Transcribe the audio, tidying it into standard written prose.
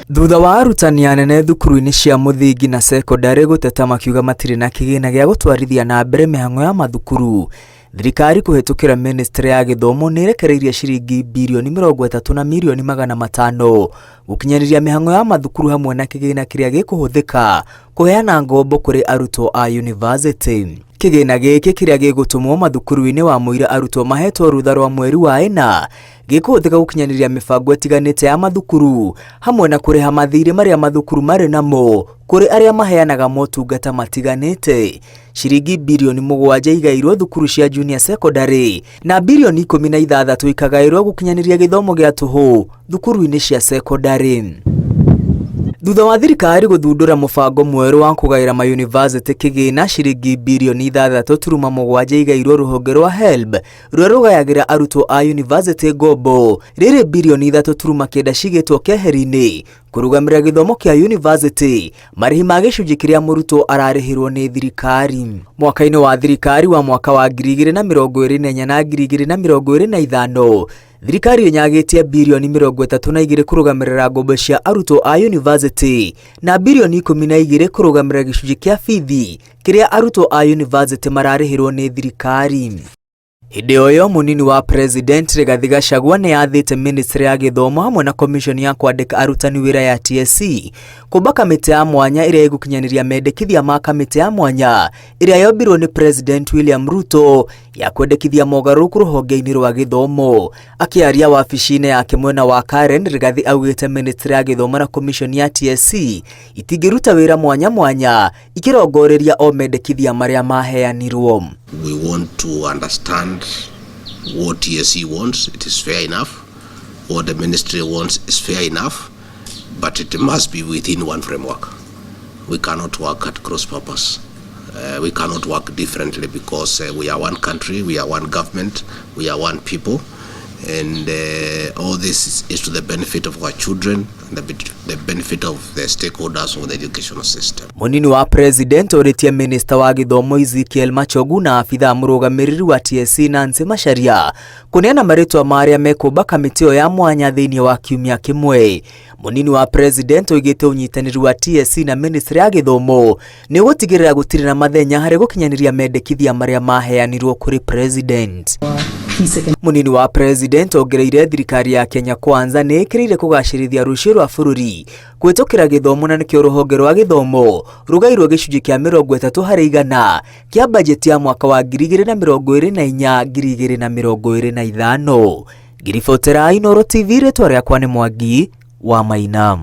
Thutha wa arutani anene thukuru-inĩ cia mũthingi na cekondarĩ gũteta makiuga matirĩ na kĩgĩna gĩa gũtwarithia na mbere mĩhang'o ya mathukuru, thirikari kũhĩtũkĩra ministry ya gĩthomo nĩ ĩrekereirie ciringi birioni 30 na mirioni 500 gũkinyanĩria mĩhang'o ya mathukuru hamwe na kĩgĩna kĩrĩa gĩkũhũthĩka kũheana ngombo kũrĩ arutwo a yunivasĩtĩ. Kĩgĩna gĩkĩ kĩrĩa gĩgũtũmwo mathukuru-inĩ wa mũira arutwo mahetwo rũtha rwa mweri wa ĩna gĩkũhũthĩka gũkinyanĩria mĩbango ĩtiganĩte ya mathukuru hamwe na kũrĩha mathirĩ marĩa mathukuru marĩ namo kũrĩ arĩa maheanaga motungata matiganĩte. Ciringi birioni 7 igaĩirwo thukuru cia junior secondary na birioni 16 ikagaĩrwo gũkinyanĩria gĩthomo gĩa tũhũ thukuru-inĩ cia cekondarĩ. Thutha wa thirikari gũthundũra mũbango mwerũ wa kũgaĩra mayunivasĩtĩ kĩgĩna ciringi birioni 6.7 igaĩirwo rũhonge rwa HELB rũrĩa rũgayagĩra arutwo a yunivasĩtĩ ngombo, rĩrĩ birioni 3.9 cigĩtwo keheri-inĩ kũrũgamĩrĩra gĩthomo kĩa yunivasĩtĩ, marĩhi ma gĩcunjĩ kĩrĩa mũrutwo ararĩhĩrwo nĩ thirikari. Mwaka-inĩ wa thirikari wa mwaka wa 2024 na 2025, thirikari ĩnyagĩtie birioni 32 kũrũgamĩrĩra ngombo cia arutwo a yunivasĩtĩ na birioni 12 kũrũgamĩrĩra gĩcunjĩ kĩa bithi kĩrĩa arutwo a yunivasĩtĩ mararĩhĩrwo nĩ thirikari. Hĩndĩ o ĩyo mũnini wa President Rigathi Gachagua nĩ athĩte ministry ya gĩthomo hamwe na commission ya kwandĩka arutani wĩra ya TSC kũmba kamĩtĩ ya mwanya ĩrĩa ĩgũkinyanĩria mendekithia ma kamĩtĩ ya mwanya ĩrĩa yombirwo nĩ President William Ruto ya kwendekithia mogarũrũku rũhonge-inĩ rwa gĩthomo. Akĩaria wabici-inĩ yake mwena wa Karen, Rigathi augĩte ministry ya gĩthomo na commission ya TSC itingĩruta wĩra mwanya mwanya ikĩrongoreria o mendekithia marĩa maheanirwo. We want to understand what TSC wants. It is fair enough. What the ministry wants is fair enough, but it must be within one framework. We cannot work at cross purpose. We cannot work differently because we are one country, we are one government, we are one people, and all this is to the benefit of our children and the benefit of the stakeholders of the educational system. Mũnini wa President orĩtie Minister wa gĩthomo Ezekiel Machogu na abithaa mũrũgamĩrĩri wa TSC Nancy Macharia kũneana marĩtwa ma arĩa mekũmba kamĩtĩ ĩyo ya mwanya thĩinĩ wa kiumia kĩmwe. Mũnini wa President oigĩte ũnyitanĩri wa TSC na Ministry ya gĩthomo nĩ ũgũtigĩrĩra gũtirĩ na mathenya harĩ gũkinyanĩria mendekithia marĩa maheanirwo kũrĩ President. Mũnini wa President ongereire thirikari ya Kenya Kwanza nĩ ĩkĩrĩire kũgacĩrithia rũciũ rwa bũrũri kũhĩtũkĩra gĩthomo na nĩkĩo rũhonge rwa gĩthomo rũgairwo gĩcunjĩ kĩa 30% kĩa bajeti ya mwaka wa 2024 2025. Ngiribotera Inooro TV, rĩtwa rĩakwa nĩ Mwangi wa Maina.